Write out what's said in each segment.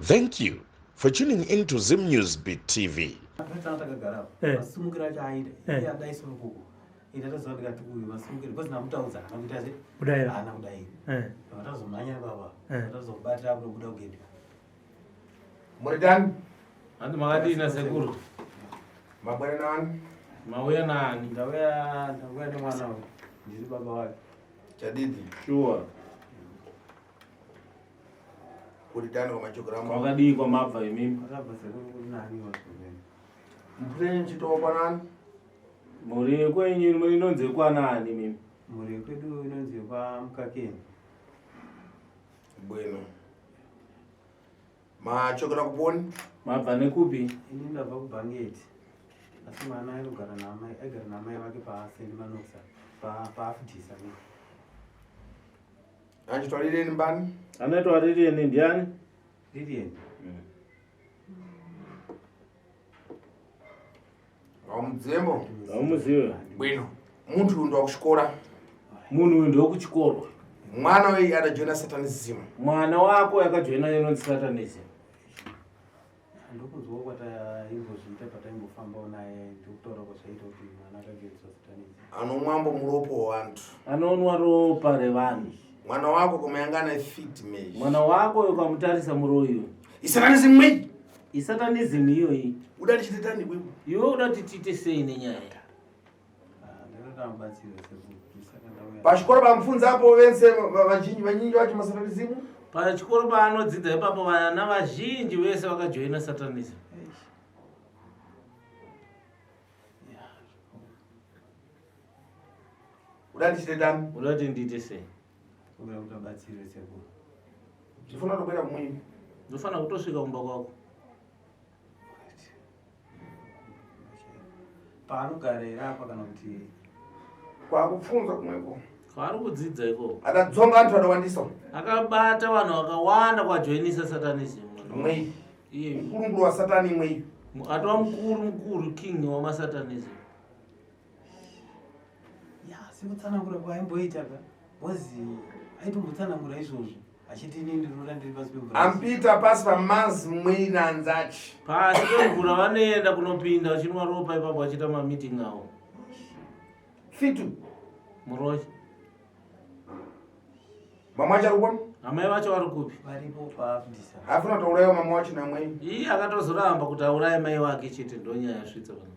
Thank you for tuning in to Zim News Beat TV. Tanga takagara apa. Eh. Masimukiro acho aida. Eh. Iye adai soro koko. Ine ndatoziva ndikati uyu masimukiro because ndamutaudza haana kuita se. Kudaira. Haana kudaira. Eh. Vatazomhanya baba. Eh. Vatazobatira kunobuda kugedhi. Muridani, Hanzi makadii nasekuru? mabwera nani? Mauya naani? Ndauya ndauya nemwana uyu. Ndiri baba wake. Chadidi, Sure. kuridani kwamachokera Kwakadii kwamabva imimi? Akabva sekuru kuri nani wazvomene. Mupureni chitopa nani? Mhuri yekwenyu inonzi yekwanani imimi? Mhuri yekwedu inonzi yekwaMukakeni. Bwino. Machokera kuponi? Mabva nekupi? Ini ndabva kuBhangeti. Asi mwana ainogara naamai aigara naamai vake paSt Manox pa paAfdisa. Anchitwalireni mbani? Anoitwa Lilian ndiani? Lilian. Wamudzembo. Haumuzive. Bwino. Munthu uyu ndiwakuchikora. Munhu uyu ndewekuchikoro. Mwana uyu adajoina satanism. Mwana wako yakajoina inonzi satanism. Ndokunzwawo kwataimbozviita pataimbofambawo naye ndokutaura kwazvaita kuti mwana akajoiniswa satanism. Anomwambo muropo wanthu. Anonwa ropa revanhu. Mwana wako kumayangana fit meji. Mwana wako ukamutarisa muroyi uyu. Isatanism mweyi. Isatanism iyoyi. Uda tichitetani bwino. Iwe uda kuti tiite sei nenyaya iyi? Ndinoda mubatsiro sekuru. Saka ndauya. Pachikoro pamupfunza apo vense vazhinji vanyinji vacho masatanism. Pachikoro paanodzidza ipapo vana vazhinji vese vakajoina satanism. Eish. Ya, Uda tichitetani. Uda kuti ndiite sei? kumbira kuti abatsirwe sekuru. Tifuna kutokwera kumwini. Ndofanira kutosvika kumba kwako. Paanogara here apa kana kuti Kwakupfunza kumweko. Kwaari kudzidza ikoko. Adadzonga anthu adawandisa. Akabata vanhu vakawanda kwajoinisa satanism. Mweyi. Iye Mkulungulu wa satani mweyi. atova mukuru mukuru king wamasatanism. ya sekutsanangura kwaaimboita ka bhozi aitombotsanangura izvozvo achiti inini ndinoda ndiri pasi pemvura Ampita pasi pamanzi mweyi nanzachi. Pasi pemvura vanoenda kunopinda vachinwa ropa ipapo vachiita mameeting avo. Fitu. Muroyi. Mama wacho ari kuona? Amai vacho vari kupi? varipo paafdisa Afuna kutouraiwa mama wacho namweyi. Iye akatozoramba kuti auraye mai wake chete ndonyaya yasvitsa vanhu.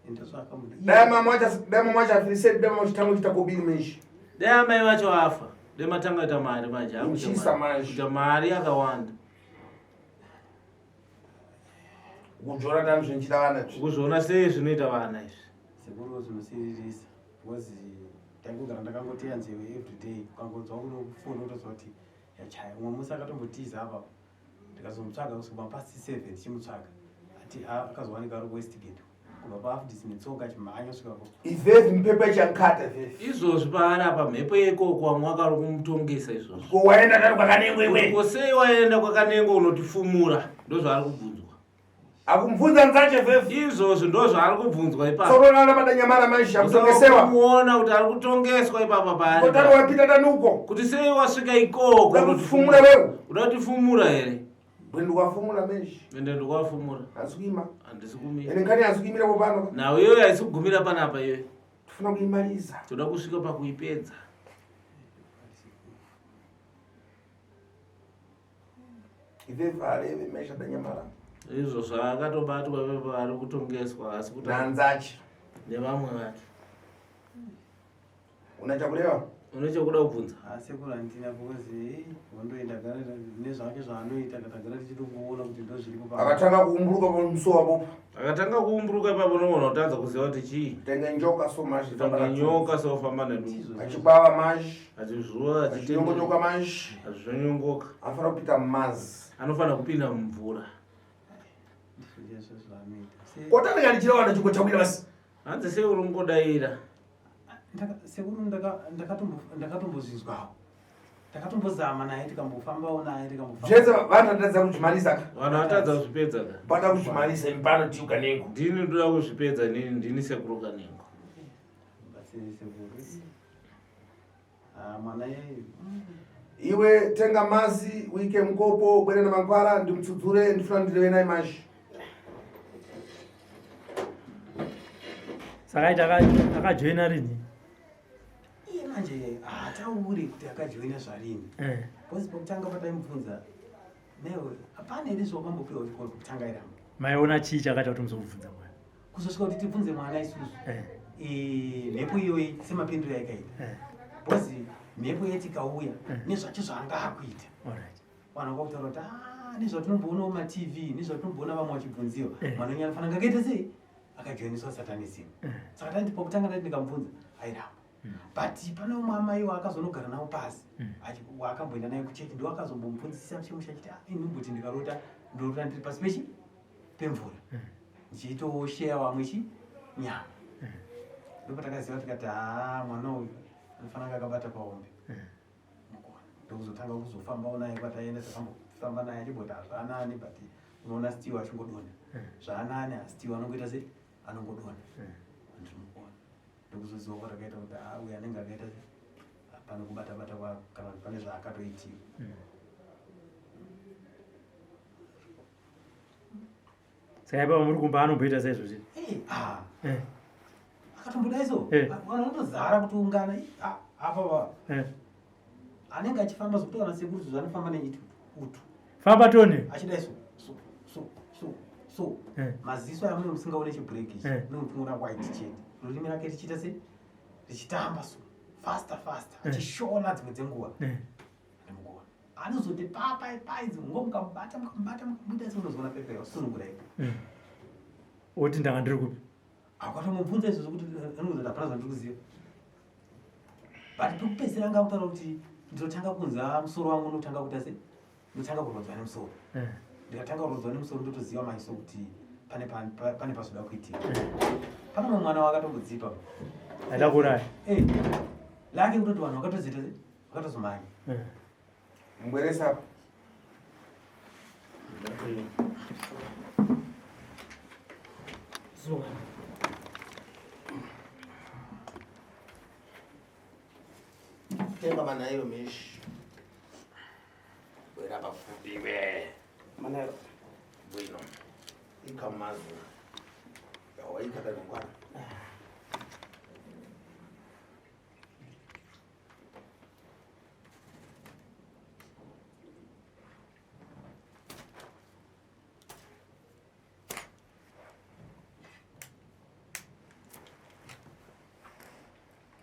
ndozvaakamuda Dai mama wacho dai mama wacho afirisei dai mama wacho tangu chita kobiri menshi. Dai amai vacho afa. Dai matanga kuita mari manje. akuita Kuchisa mari. manje. Kuita mari yakawanda. Kujora tani zvinchita vana izvi. Kuzviona sei zvinoita vana izvi? sekuru zvinosiririsa because ndaingogara ndakangoteya nzeve everyday ukangonzwa kunofona utoziva kuti yachaya umwe musi akatombotiza apapo ndikazomutsvaga kusvika past 7 ndichimutsvaga ati akazowanika ari kuwestgate kubva paafdis netsoka achimhanya kusvika Ivhevhi mupepa ichankata ivhevhi. Izvozvi paari apa mhepo yekoko vamwe vakari kumutongesa izvozvo. Ko waenda tani kwakanengo iwe. Ko sei waenda kwakanengo unotifumura? Ndozvaari kubvunzwa. Akumubvunza nzache vhevhi. Izvozvi ndozvaari kubvunzwa ipapo. Sororana madanyamara manje akutongesewa. Muona kuti ari kutongeswa ipapa paari. Kotani wapita tani uko. Kuti sei wasvika ikoko Uda kutifumura wewe. Uda kutifumura here? Bwino kwafumura menshi. Ende ndikuwafumura. Hanzi kuima. Handisi kumira. Ende nkani hanzi kuimira popano. Nhau iyoyo haisi kugumira panapa iyoyo. Tifuna kuimaliza. Toda kusvika pakuipedza. Ivhevhi areve mesha danyamara. Izvo zvaakatobatwa ipapo ari kutongeswa asi kuti Nanzache. nevamwe vake. Una chakureva? Une chekuda kubvunza? Sekuru handina because eh, hondo iyi ndagara nezvake zvaanoita tagara tichitongoona kuti ndozviripo pa Akatanga kuumburuka pamusuwo apopo. Akatanga kuumburuka ipapo unoona kutadza kuziva kuti chii. Tenge njoka so manje. Tanga nyoka sofamba nedumbu. Achibava manje. Achizvuva Achinyongonyoka manje. Achizvonyongoka. Anofanira kupinda mumazi. Anofanira kupinda mumvura. Ndizvo zvaanoita. Kotani kani chirawana chiko chakwira basi. Hanzi sei uri kungodaira? Sekuru ndakatombozvinzwawo ndakatombozama naye tikambofambawo naye tikambofamba Zvese vanhu vatadza kuzvimalisa ka. Vanhu vatadza kuzvipedza ka. Pada kuzvimalisa impano tiuka nengo. Ndini ndoda kuzvipedza inini ndini sekuru kanengo. Batsiri sekuru Ah, mwana yeye. Iwe tenga mazi uike mukopo bwere namankwara ndimutsudzure ndifuna ndireve naye manje. Saka aiti akajoina rini? Iye manje haatauri kuti akajoina zvarini. Eh. Because pokutanga pataimubvunza newe hapana here zvawakambopiwa kuchikoro pokutanga iramba. Maiona chii chakaita kuti muzobvunza mwana? Kuzosvika kuti tibvunze mwana isusu. Eh. Eh, mhepo iyoyi semapindiro yakaita. Eh. Because mhepo yeti ikauya Eh. nezvacho zvaanga akuita. Alright. Vanhu vakutaura kuti "Ah, nezvatinomboona mumatv nezvatinomboona vamwe vachibvunziwa Eh. mwana wenyu anofanira kunge akaita sei akajoiniswa satanism. Eh. Saka tandi pokutanga ndati ndikamubvunza airamba. But pane umwe amai waakazonogara navo pasi waakamboenda naye kuchechi ndo akazombomubvunzisisa mushemushe achiti "Ah, ini mbuti ndikarota ndorota ndiri pasi pechi pemvura ndichitosheya vamwe chi nyama." Ndopatakaziva tikati haa mwana uyu anofanira kunge akabata paombe. Mukona ndokuzotanga kuzofambawo naye kwataenda, takambofamba naye achimboti hazvaanani, but unoona stiwo achingodonha zvaanani, asi anongoita sei, anongodonha. Ndinomuona ndokuzoziva kwatakaita kuti haa uyu anenge akaita sei, pane kubata-bata kana kuti pane zvaakatoitiwa. Saka ipapo muri kumba anomboita saizvozvi? Eh, ah, Eh. akatombodai so Eh. vanhu vanotozara kutiungana ah, apa va Eh. anenge achifamba zvokuti kana sekuru zvo anofamba neiti utu. Famba toni. Achidai so so so so so. Eh. Maziso aya munenge musingaone chibreak ichi. Eh. Munenge muchiona white chete, rurimi rake richiita se richitamba so faster faster Eh. achishona dzimwe dzenguva. Eh. Ndimugona anozoti papai pai dzimwe nguva mukamubata mukamubata mukamuita se unozoona pepe wasunungura ipo. Eh. Oti ndanga ndiri kupi? Akatomubvunza izvozvo kuti anozoti hapana zvandiri kuziva, but pekupedzisira anga kutaura kuti ndinotanga kunza musoro wangu unotanga kuita se ndinotanga kurwadzwa nemusoro. Eh. Ndikatanga kurwadzwa nemusoro ndotoziva maiso kuti pane pane pazoda kuitika. Pane mumwe mwana wakatombodzipa. Aida kuuraya. Eh, lake kutoti vanhu vakatozoita se vakatozomhanya. Eh. Mbweresa apa. Zuka. Tenga manairo mishi. Bwera pafupi we. Manairo. Bwino. Ika mazu. Yawa ika kari mangwana.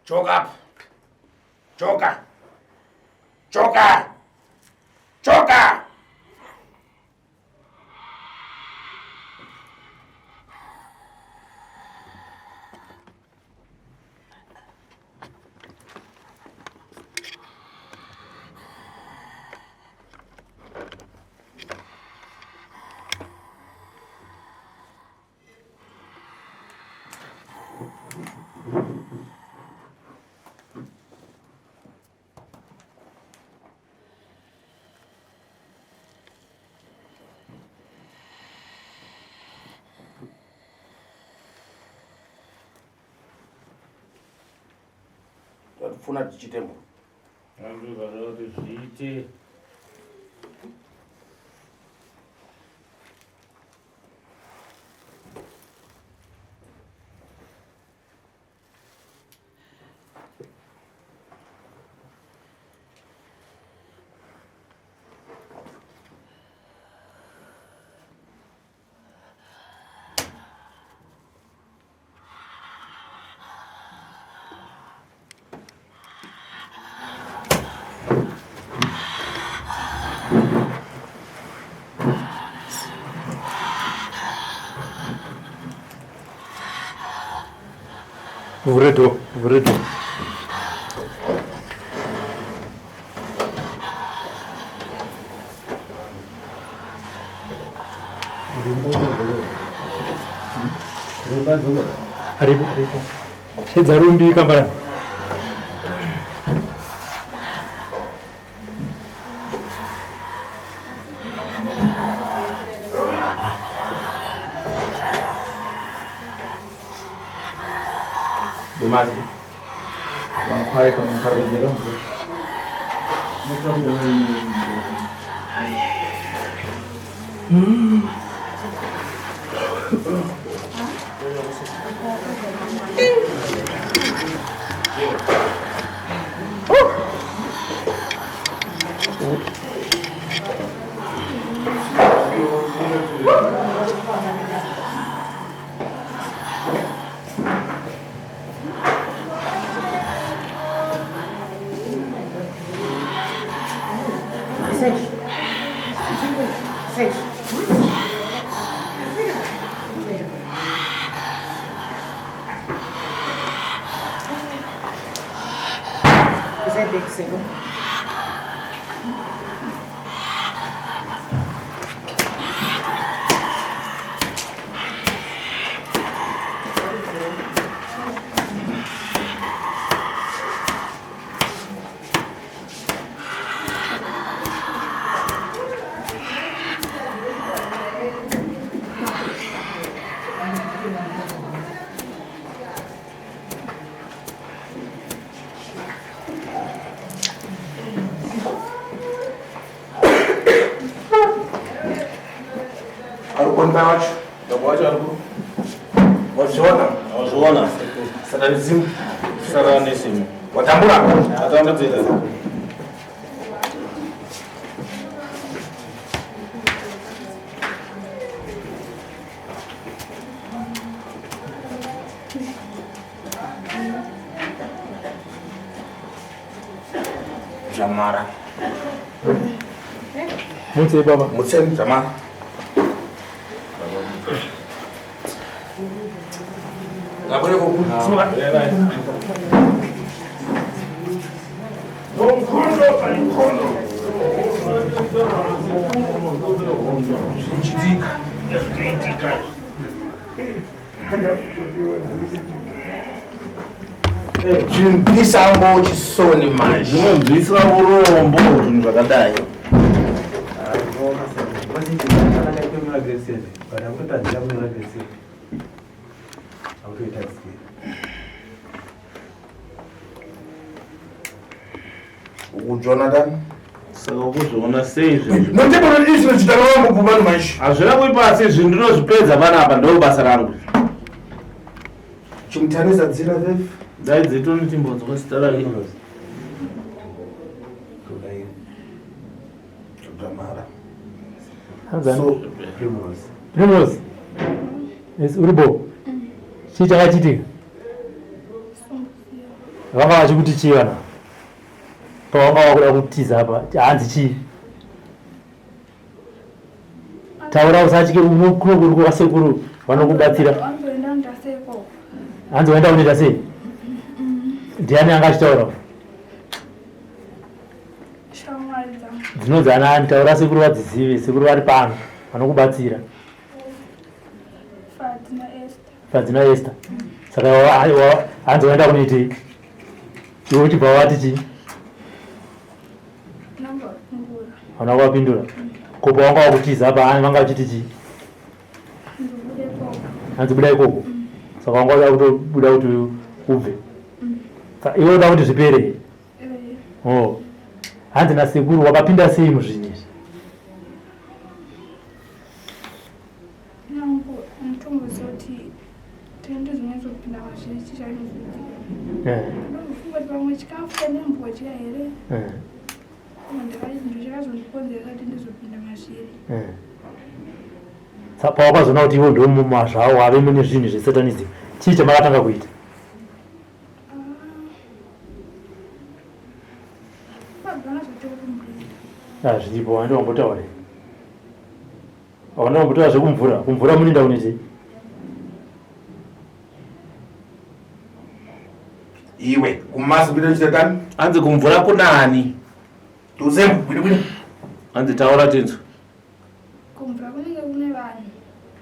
Choke up. Choka. Choka. Choka. Funa tichitembo. Ndozvada kuti zviite. Vhure door, vhure door. Aripo, aripo. Shedza rumbi kambarani. Mazi. Arikuoneka wacho. Wacho ariku. Wazviona? Wazviona. Satanism. Satanism. Watambura? Atambudzika. Jamara. Mutsei baba. Mutseni Jamara. Ngabone koku. Zvichitika. Zvinobvisango chisoni manje. Zvinobvisa urombo zvinhu zvakadai. Uku Jonathan. Saka ukuzviona sei zvinhu? Notebona izvi zvichitaura kuvanhu manje. Hazvina kuipa asi zvinhu ndinozvipedza panapa ndo basa rangu. Chimutanisa dzina vefu. Dai dzetoni timbonzwa zita rake. Jamara. Hanzani. So Primrose. Yes, uribo. Chii chakachitika? Vanga vachikuti chii vana? Pavanga vakuda kutiza apa, hanzi chii? Taura usatye kuno kuri kwasekuru vanokubatsira. Hanzi waenda kunoita sei? Ndiani anga achitaura? Dzinonzi ana ani? Taura sekuru vadzizive, sekuru vari pano vanokubatsira. Fadzi naEsther. Saka hanzi waenda kunoitei? Iwe uchibva wati chii? Hauna kuvapindura. Ko pavanga vakutiza apa vanga vachiti chii? Hanzi buda ikoko. Saka wanga uda kutobuda kuti ubve. Saka iwe uda kuti zvipere. Oh. Hanzi nasekuru wakapinda sei muzvinhu izvi? Pawakazoona kuti iwe ndomumazvawo wave mune zvinhu zvesatanism, chii chamakatanga kuita? Zviripo, waenda wambotaura. Wakaenda wambotaura zvekumvura. Kumvura munoenda kunoitei? Iwe kumasi kuita chitatani? Hanzi kumvura kunani? Tuzembu bwini bwini. Hanzi taura tinzwe. Kumvura kunenge kune vanhu.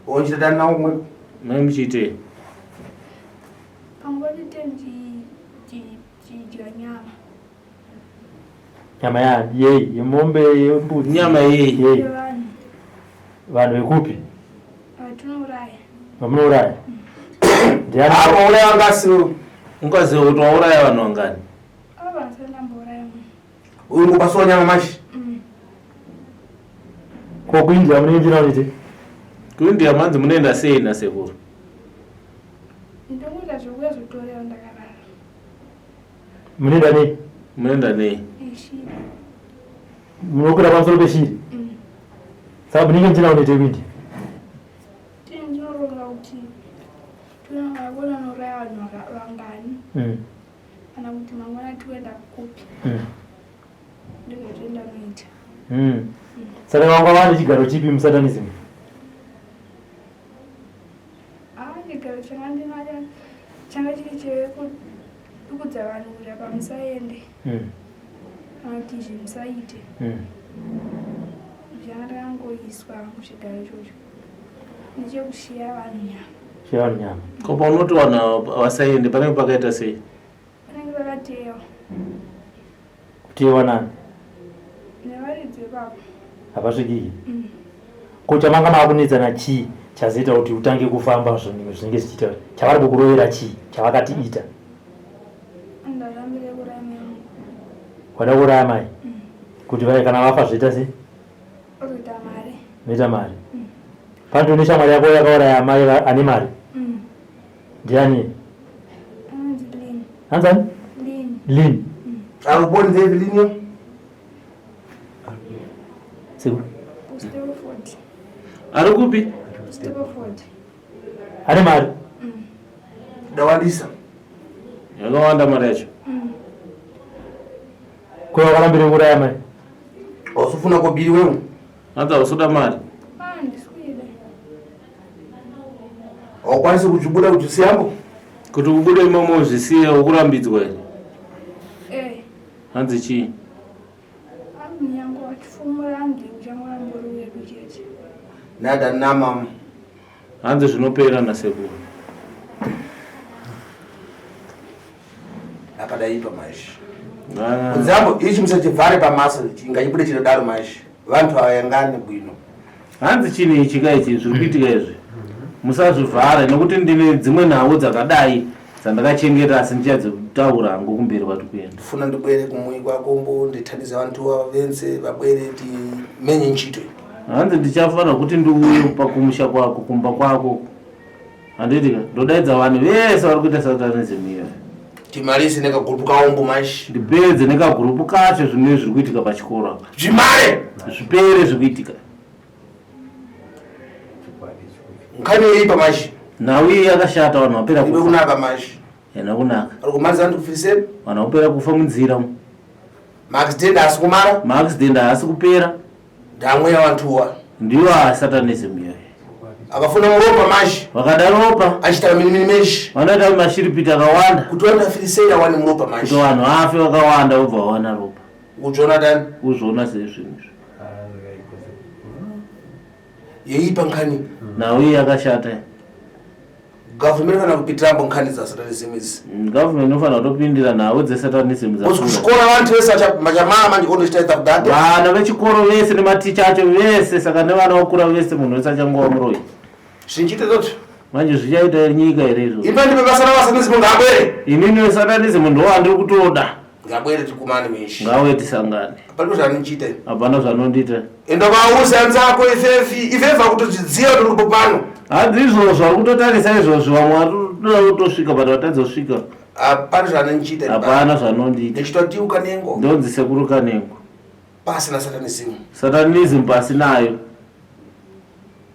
Ochitatani nawo umwe. Mai muchiitei? Panguva tichidya nyama. Nyama yani yei, yemombe, yembudzi. Nyama yei. Yei. Yevanhu. Vanhu vekupi? Vatinouraya. Vamunouraya? Ndiani? Apo uraya ngasi. Ungaziva kuti wauraya vanhu vangani? Ava vanhu vasati ndambouraya munhu. Uyu ngopasuwa nyama mashi. Ko kuIndia munoendera unoite? KuIndia manzi munoenda sei nasekuru? Ndinoita zvekuya zvotorera ndakarara. Munoenda nei? Munoenda nei? Neshiri. Munokwira pamusoro peshiri? Saka munenge muchienda unoite kuIndia? Ndinoronga kuti toona nouraya vanhu vangani. Kana kuti mangwana tikuenda kupi. Ndozvatoenda noita. Saka vanga vane chigaro chipi musatanism? Chigaro changa ndinacho changa chiri chekudza vanhu kuti apa musaende. Kana kuti izvi musaite. Changa ndakangoiswa muchigaro ichocho. Ndechekushiya vanhu nyama. Shiya vanhu nyama. Ko paunoti vanhu vasaende panenge pakaita sei? Panenge pakateyewa. Kuteyewa nani? Nevaridzi vepapo. Hapasvikiki? Ko chamanga maakunetsana chii chazoita kuti utange kufamba zvinhu zvinenge zvichiita chavari kukurovera chii chavakati ita? Ndarambire kuuraya mai vangu. Wada kuuraya mai? Kuti vai kana vafa zvoita sei? Ozoita mari. Noita mari. Panoti une shamwari yako yakauraya mai ane mari? Ndiani? Anonzi Lynn. Anzani? Lynn. Lynn. Akuponi David Lynn? Sekuru. Stapleford. Ari kupi? Stapleford. Ane mari? Dawandisa. Yakawanda mari yacho. Ko wakarambire kuuraya mai? Wasufuna kobiri wewe? Hanzi hausuda mari. Ndisikuida. Haukwanisi kuchibuda kuti usiyambo? Kuti ubude imomo uzvisiye ukurambidzwa here? Eh. Hanzi chii? Angu wachifumura hanzi uchangoramba uri wedu chete. Nada namam. Hanzi zvinopera nasekuru. Apa daipa manje. Kudzambo ichi musachivhare pamaso ingachibude chinodaro manje. Vantu avayangani bwino. Hanzi chini ichi ka ichi zviri kuitika izvi. Musazvivhare nekuti ndine dzimwe nhau dzakadai dzandakachengeta asi ndichadzitaura hangu kumberi kwati kuenda. Ndifuna ndibwere kumui kwako mbo ndithandize vantu ava vense vabwere timenye ntchito. Hanzi ndichafanira kuti ndiuye pakumusha kwako kumba kwako. Handiti ka ndodaidza vanhu vese vari kuita satanism iyo. Timalise nekagurupu kaombo manje. Ndipedze nekagurupu kacho zvinenge zviri kuitika pachikoro apa. Zvimare! Zvipere zviri kuitika. Nkhani yeipa manje. Nhau iyi yakashata vanhu vapera Ibe kufa. kunaka manje. Haina kunaka. Vari kumaliza vantu kufiriseni. Vanhu vapera kufa munzira umu. Maaccident haasi kumara. Maaccident haasi kupera. Ndamweya vantuwa. Ndiyo satanism iyoyo. Akafuna muropa manje. Vakada ropa. Achita minimini meshi. Vanoita mashiripiti akawanda. Kuti vanhu vafirisei awane muropa manje. Kuti vanhu vafe vakawanda vobva vawana ropa. Uchiona dani? Uzviona sei zvinhu izvi? Yeipa nkhani. Nhau iyi yakashata. Government inofanira kupitirambo nkhani dzasatanism idzi. Government inofanira kutopindira nhau dzesatanism Because kuchikoro vantu vese vachamama manje konochita ita kudada. Vana vechikoro vese nematicha acho vese saka nevana vakura vese munhu wese achangova muroyi. Zvinchiita izvozvo. Manje zvichaita nyika here izvozvo? Imba ndipe basa ravasanism ngabwere. Inini wesatanism ndo wandiri kutoda. Ngabwere tikumane mishi. Ngauye tisangane. Hapana zvaanochiita. Hapana zvaanondiita. Enda vauze anzako ifefi. Ifefi akutodzidziya kuti uri pano. Hanzi izvozvo ari kutotarisa izvozvo vamwe vari kutoda kutosvika but vatadza kusvika. Hapana zvaanochiita. Hapana zvaanondiita. Ndichitoti ukanengo. Ndonzi sekuru Kanengo. Pasina satanism. Satanism pasinayo.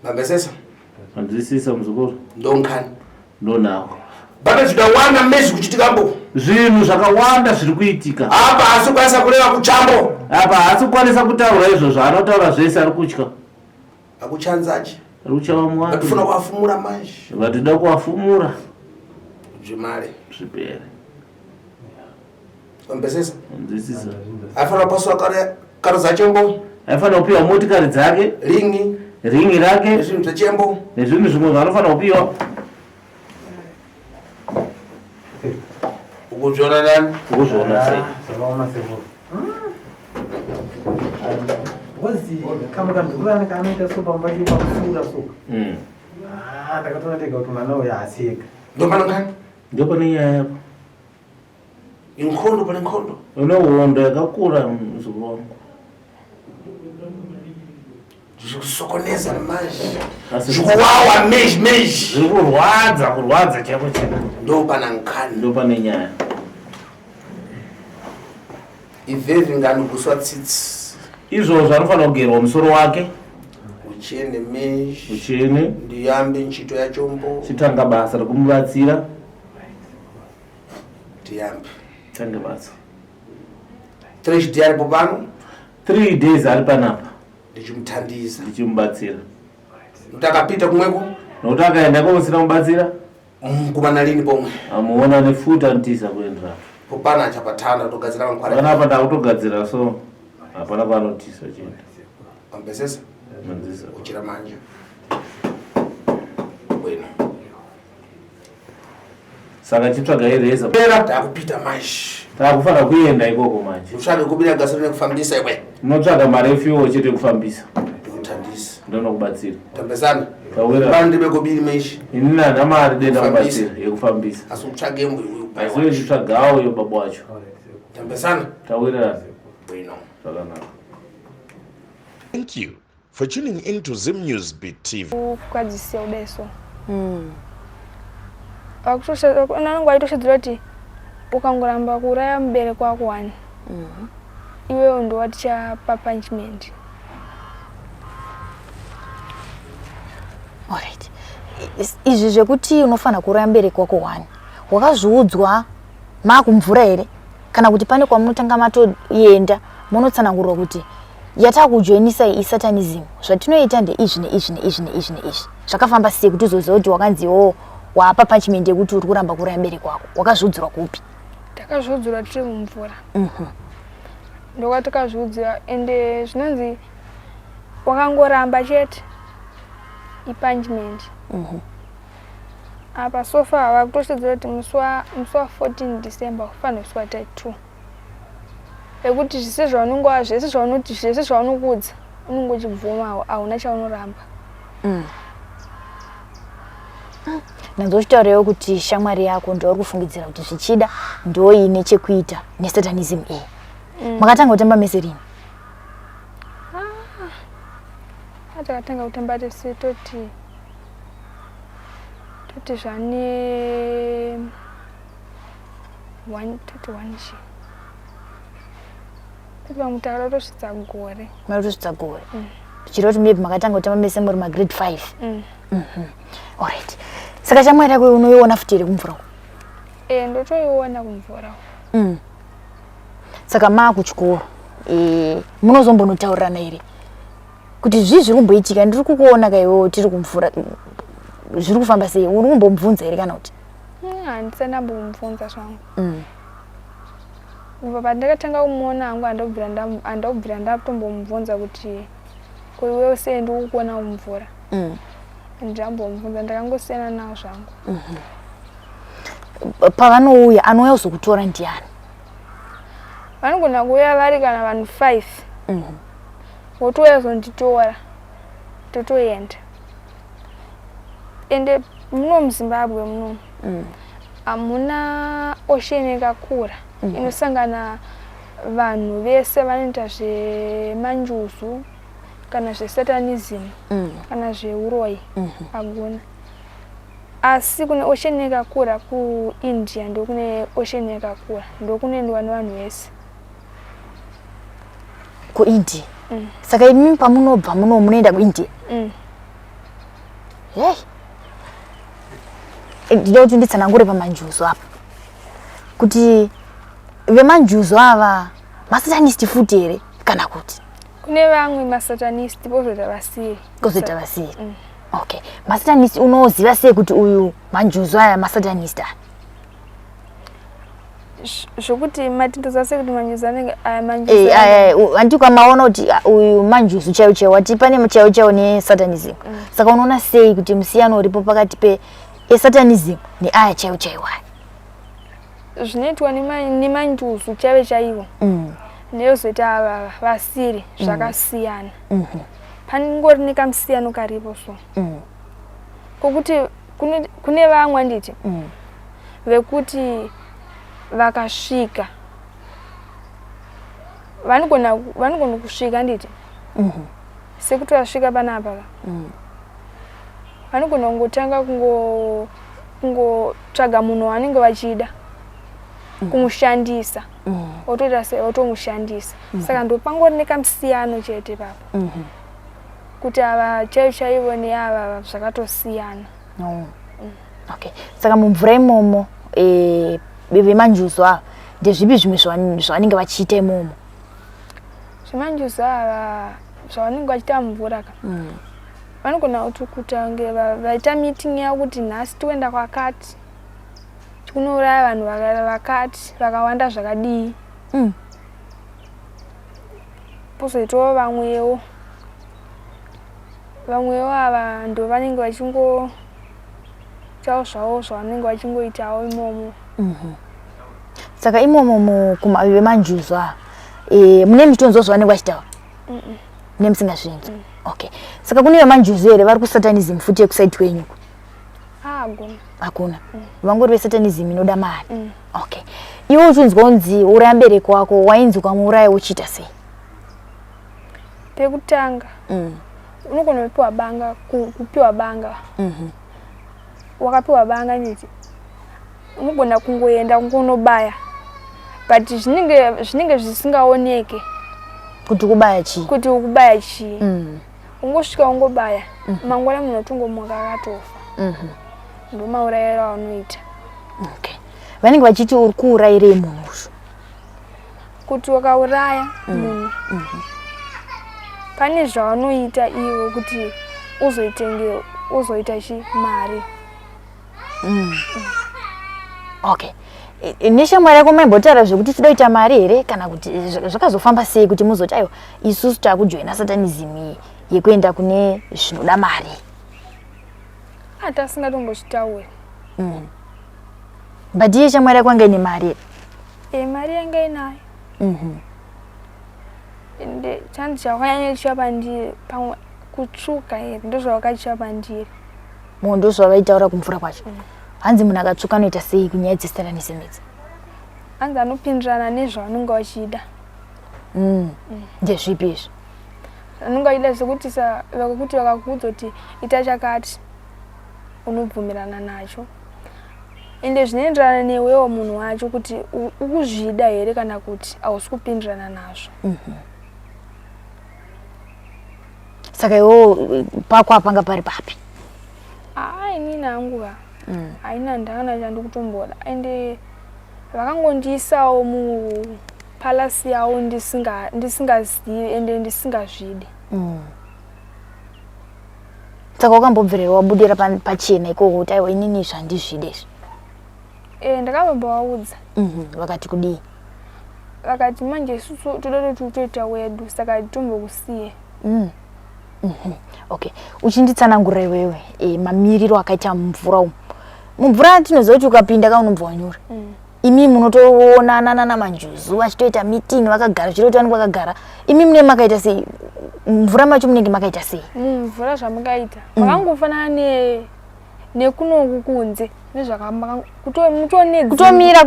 Mambesesa. Manzwisisa muzukuru. Ndonkani. Ndonako. Pane zvakawanda mezi kuchitika mbo. Zvinhu zvakawanda zviri kuitika. Apa haasi kukwanisa kureva kuchambo. Apa haasi kukwanisa kutaura izvozvo anotaura zvese ari kutya. Akuchanzachi. Ari kutya vamwe wake. Vatifuna kuafumura manje. Vatida kuafumura. Zvimare. Zvipere. Mambesesa. Manzwisisa. Aifanira kupaswa kare kare dzachembo. Aifanira kupiwa motikari dzake. Ringi. Ringi rake. Nezvinhu zvechembo. Nezvinhu zvimwe zvaanofanira kupiwa. Ukuzviona nani? Ukuzviona sei? Zvakaoma sekuru. Because kamwe kamzukuru kaanoita so pamba pacho pakusura so. Ndakatoona ndega kuti mwana uyu haasi ega. Ndopano kani? Ndopane nyaya yapo. Inkhondo pane nkhondo. Une hondo yakakura muzukuru wangu. Zvikusokoneza manje. Zvikuwawa mezhi mezhi. Zviri kurwadza kurwadza chako chako. Ndo pana nkhani. Ndo pane nyaya. Ivevi nganoguswa tsitsi. Izvozvo anofanira kugerwa musoro wake. Uchene mezhi. Uchene. Ndiyambe nchito yachombo. Chitanga basa rekumubatsira. Tiyambe. Tange basa. 3 days aripo pano. 3 days ari panapa. Ndichimuthandiza. Ndichimubatsira. Nokuti akapita kumweko. Nokuti akaenda ko usina mubatsira. Kumana lini pomwe. Amuona nefuta anotiza kuendera. Popana achapatana togadzira mankwara. Panapa ndakutogadzira so hapana kwaanotisa chienda. Wambesesa? Manzisa. Uchira manja. Bwino. Saka chitsvaga ireza. Pera takupita manje. Takufanira kuenda ikoko manje. Utsvage kubira gasiro nekufambisa iwe. Unotsvaga mari yefuel chete yekufambisa. Ndikuthandisa. Ndinokubatsira. Tambesana. Tawira. Mari ndibe kobiri meshi. Ini handina mari denda Kufambisa. kubatsira yekufambisa. Asi utsvage mbuyu. Asi uchitsvagawo iyo baba wacho. Tambesana. Tawira. Bwino. Zvakanaka. Thank you for tuning in to Zim News Beat TV. Kukadzisiya kudai so. Vanenge vachitoshedzera kuti ukangoramba kuuraya mubereki wako wani. Iwewe ndiwe watichapa punishment. Alright. Izvi zvekuti unofanira kuuraya mubereki wako wani. Wakazviudzwa maakumvura here? Kana kuti pane kwamunotanga matoenda munotsanangurwa kuti yatakujoinisa iyi isatanism. Zvatinoita ndeizvi neizvi neizvi neizvi neizvi. Zvakafamba sei kuti uzoziva kuti wakanzi iwewe waapa punishment yekuti uri kuramba kuuraya mubereki wako? Wakazviudzirwa kupi? Takazviudzirwa tiri mumvura. Ndokwatakazviudzira ende zvinonzi wakangoramba chete ipunishment. Apa so far vakutoshedzera kuti musi wa 14 December kufanira kusuwa type 2. Ekuti zvese zvaunonga zvese zvaunoti zvese zvaunokuudza unonge uchibvuma hauna chaunoramba. Nanzo uchitaurawo kuti shamwari yako ndiyo uri kufungidzira kuti zvichida ndoine chekuita nesatanism iyi. Makatanga kutamba mese rini? Takatanga kutamba tese toti zvane one toti one chi. Toti pamwe takada kutosvitsa gore. Makatosvitsa gore. Zvichireva kuti maybe makatanga kutamba mese muri magrade 5. Alright. Saka shamwari yako unoiona futi here kumvura uko? Ndotoiona kumvura uko. Saka maakuchikoro. Munozombonotaurirana here? Kuti zvii zviri kumboitika? Ndiri kukuona ka iwewe tiri kumvura. Zviri kufamba sei? Uri kumbomubvunza here kana kuti? Handisati ndambomubvunza zvangu. Kubva pandakatanga kumuona hangu handakubvira ndatombomubvunza kuti ko iwewe sei ndiri kukuona kumvura. Handambomubvunza ndakangosiyana nawo zvangu. Pavanouya anouya kuzokutora ndiani? Vanogona kuuya vari kana vanhu 5. Votouya kuzonditora totoenda. Ende muno muZimbabwe muno hamuna ocean yakakura inosangana vanhu vese vanoita zvemanjuzu kana zvesatanism kana zveuroyi hakuna. Asi kune ocean yakakura kuIndia ndokune ocean yakakura ndokunoendwa nevanhu vese. KuIndia? Saka imi pamunobva muno munoenda kuIndia? Hey. Ndinoda kuti nditsanangure pamanjuzu apa. Kuti vemanjuzu ava masatanist futi here kana kuti? Kune vamwe masatanist vozoita vasiri. Kozoita vasiri. Okay. Masatanist unoziva sei kuti uyu manjuzu aya masatanist aya? Zvokuti matindoziva sei kuti manjuzu anenge aya manjuzu aya? Handiti kwamaona kuti uyu manjuzu chaiwo chaiwo wati pane chaiwo chaiwo nesatanism. Saka unoona sei kuti musiyano uripo pakati pe esatanism neaya chaiwo chaiwo aya? Zvinoitwa nemanjuzu chaivo chaivo neyozoita ava vasiri zvakasiyana. Panongori nekamusiyano karipo so. Kokuti kune vamwe handiti vekuti Vakasvika vanogona vanogona kusvika nditi mm -hmm. Sekuti vasvika panapa ka vanogona kungotanga kungo kungotsvaga munhu wavanenge vachida kumushandisa otoita sei otomushandisa saka ndopangori nekamusiyano chete ipapo kuti ava chaivo chaivo neava zvakatosiyana. No. Okay. Saka mumvura imomo eh, vemanjuzu ava ndezvipi zvimwe zvavanenge vachiita imomo? Zvemanjuzu ava zvavanenge vachiita mumvura ka vanogona kuti kutange vaita meeting yavo kuti nhasi tikuenda kwakati tikunouraya vanhu vakati vakawanda zvakadii. Pozoitawo vamwewo vamwewo ava ndo vanenge vachingoitawo zvavo zvavanenge vachingoitawo imomo. Saka imomo kumavi vemanjuzu ava e, mune muchitonzwa zvavanenge vachitaura? Mune musingazvinzwi? Okay. Saka kune vemanjuzu here vari kusatanism futi yekusaidi kwenyu? Hakuna. Hakuna. Vangori vesatanism inoda mari. Okay. Iwe uchinzwa unzi uraya mubereki wako, wainzi ukamuuraya uchiita sei? Pekutanga unogona kupiwa banga, kupiwa banga. Wakapiwa banga niti unogona kungoenda kungonobaya, but zvinenge zvisingaoneke kuti kubaya chii, kuti ukubaya chii. Ungosvika ungobaya, mangwana munhu otongomuka akatofa. Ndomaurayiro aunoita. Okay. Vanenge vachiti uri kuurayirei munhu uyu? Kuti wakauraya munhu pane zvaunoita iwe kuti uzoitenge uzoita chi mari. Okay. Neshamwari yako maimbotaura zvekuti tinoda kuita mari here kana kuti zvakazofamba sei kuti muzoti aiwa isusu takujoina satanism iyi yekuenda kune zvinoda mari? Tasingatombozvitauri. But iye shamwari yako anga ine mari here? Mari yanga inayo. Ende chanzi chakanyanya chiva pandiri pamwe kutsvuka here ndozvavakachiva pandiri. Mo ndozvavaitaura kumvura kwacho. Hanzi munhu akatsvuka anoita sei kunyaya dzesatanism idzi? Hanzi anopindirana nezvavanenge vachida. Ndezvipi izvi? Vanenge vachida sekuti vakakuti vakakuudza kuti ita chakati unobvumirana nacho. Ende zvinoenderana newewo munhu wacho kuti ukuzvida here kana kuti hausi kupindirana nazvo. Saka iwewo pako apanga pari papi? Inini hangu va haina ndakana chandikutomboda, ende vakangondiisawo mupalasi yavo ndisingazivi ende ndisingazvidi. Saka wakambobvirira wabudira pachena ikoko kuti aiwa inini izvi handizvide izvi? Ndakavambovaudza. Vakati kudii? Vakati manje isusu toda kuti utoita wedu saka tombokusiye. Okay. Uchinditsanangurira iwewe mamiriro akaita mumvura umu. Mumvura tinoziva kuti ukapinda ka unobva wanyura. Imi munotoonana nana manjuzu vachitoita meeting vakagara, zvichireva kuti vanenge vakagara. Imi munenge makaita sei? Mumvura macho munenge makaita sei? Mumvura zvamukaita makangofanana nekunoku kunze kutomira